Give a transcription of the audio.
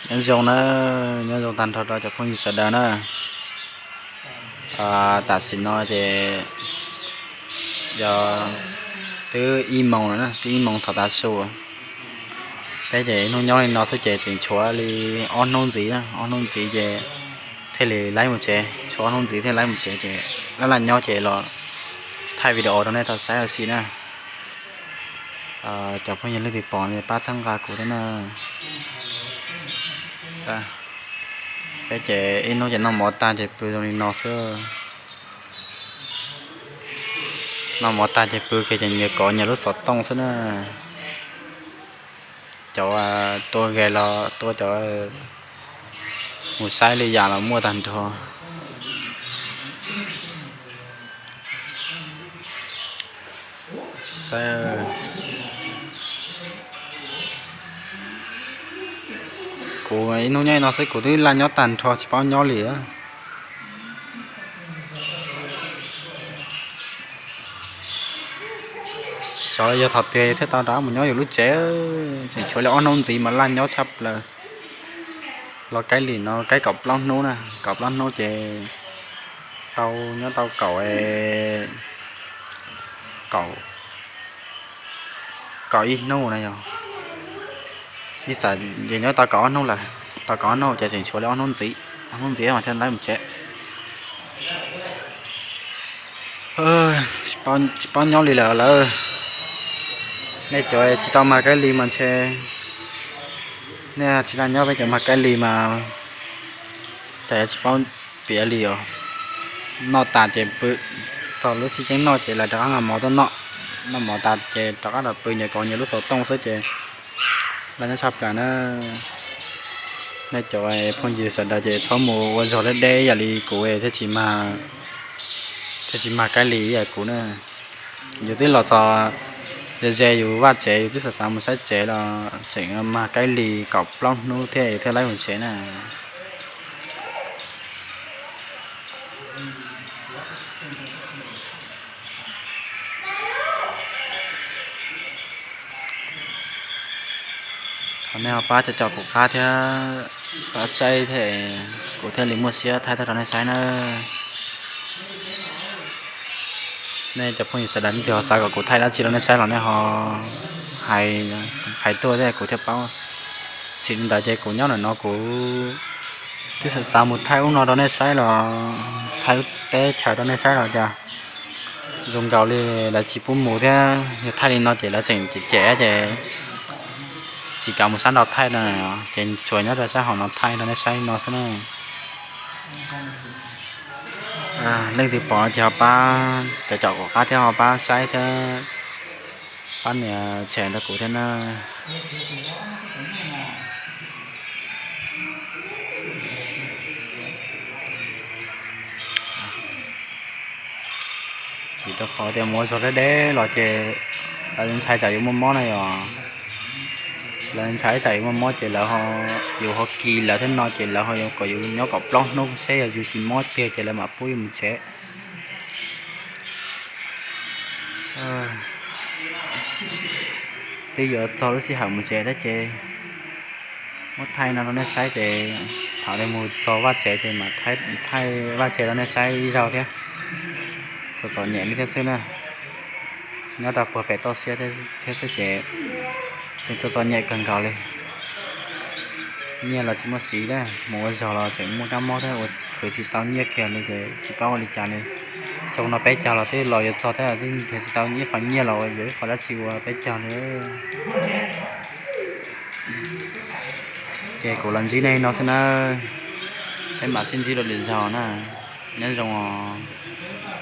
Nyob zoo na, nyob zoo tag nrho rau cov phooj ywg sawv daws na. Tam sim no ces yog twb ib moos lawm, twb ib moos thaum tav su. Peb ces ib hnub nyob li no xwb ces tseem tshuav li ob hnub ntxiv, ob hnub ntxiv ces thiaj li laib mus tsev, tshuav ob hnub ntxiv thiaj laib mus tsev ces laj laj nyob ces los thaij video rau nej tau saib ua si na. Cov phooj ywg leej twg pom pab txhawb nqa kuv thiab na. Peb ces ib hnub ces noj mov tag ces pw zoo li no xwb. Noj mov tag ces pw kiag ces nyias kov nyias lub xov tooj xwb na. Cov tua game los tua, cov mus saib li yam los muaj tag nrho. Kuv ib hnub nyob li no xwb kuv twb laj nyob tag nrho tsis paub nyob li. Xyov yog thaum twg thiaj tau rov qab mus nyob yus lub tsev, tseem tshuav li ob hnub ntxiv mas laj nyob tshaj plaws. Los kaib li no kaib kaum plaub hnub na, kaum plaub hnub ces tau nyob tau kaum, kaum, kaum ib hnub na yog. Ib xav ces nyob tau kaum ob hnub lawm, tau kaum ob hnub ces tseem tshuav li ob hnub ntxiv, ob hnub ntxiv mas thiaj laib mus tsev. Tsis paub nyob li lawm lawm. Nej cov tsis tau mag kaib li mas ntshe nej tsis laj nyob, peb cov mag kaib li mas cas yuav tsis paub piav li os. Noj tas ces pw, txog lub sib ceeb noj ces lawv rov qab nqa mov tuaj noj, noj mov tas ces rov qab los pw nyias kov nyias lub xov tooj xwb ces laj nyob tshaj plaws na. Nej cov phooj ywg sawv daws ces txhob mus ua zog deb deb yam li kuv thiaj tsis mag, thiaj tsis mag kaib li yam kuv na. Yus twb los txog ze ze yus vaj tsev, yus twb xav xav mus saib tsev los tseem mag kaib li kaum plaub hnub thiab thiaj laib mus tsev na. Thov nej ho pab cov caum kuv qab thiab pab saib thiab, kuv thiaj li muaj siab thaij tau rau nej saib na. Nej cov phooj ywg sawv daws leej twg ho xav kom kuv thaij dab tsi rau nej saib los nej ho hais tuaj thiab kuv thiaj paub. Tsis li ntawd ces kuv nyob ntawm no kuv twb xav xav mus thaij ub no rau nej saib los thaij teb chaws rau nej saib los cas zoo nkaus li lawv tsis pub mus thiab, yog thaij li no ces lawv tseem cem cem ces tsis kam mus sab nraud thaij no, ces tsuas nyob rau sab hauv no thaij rau nej saib no xwb na. Leej twg pom ces ho pab caum caum kuv qab thiab ho pab saib thiab pab nias share rau kuv thiab na. Vim rau qhov tias mus ua zog deb deb los ces lawv ntshai tsam yuav muaj mob na yom. Lawv ntshai tsam yuav muaj mob ces lawv, yus ho kis lawv thiab no ces lawv ho yuav kom yus nyob kaum plaub hnub seb yog yus tsis mob tiag ces lawv mam pub yus mus tsev. Twb yuav txog lub sij hawm mus tsev thiab ces muab thaij no rau nej saib ces thaum mus txog vaj tsev ces mam thaij vaj tsev rau nej saib ib zaug thiab. Txom txom nyem li thiab xwb na. Nyob rau puag pem toj siab thiab xwb ces tseem txom txom nyem kawg nkaus li. Nyiaj los tsis muaj siv thiab, mus ua zog los tseem muaj kab mob thiab, ua khwv tsis tau nyiaj kiag li ces tsis paub ua li cas li. Xyoo no peb caug los twb los yuav txog thiab, twb nrhiav tsis tau ib qho nyiaj los yuav ib qho dab tsi ua peb caug li. Ces kuv los ntsib nej no xwb na, peb mam sib ntsib dua lwm zaug na, nyob zoo os.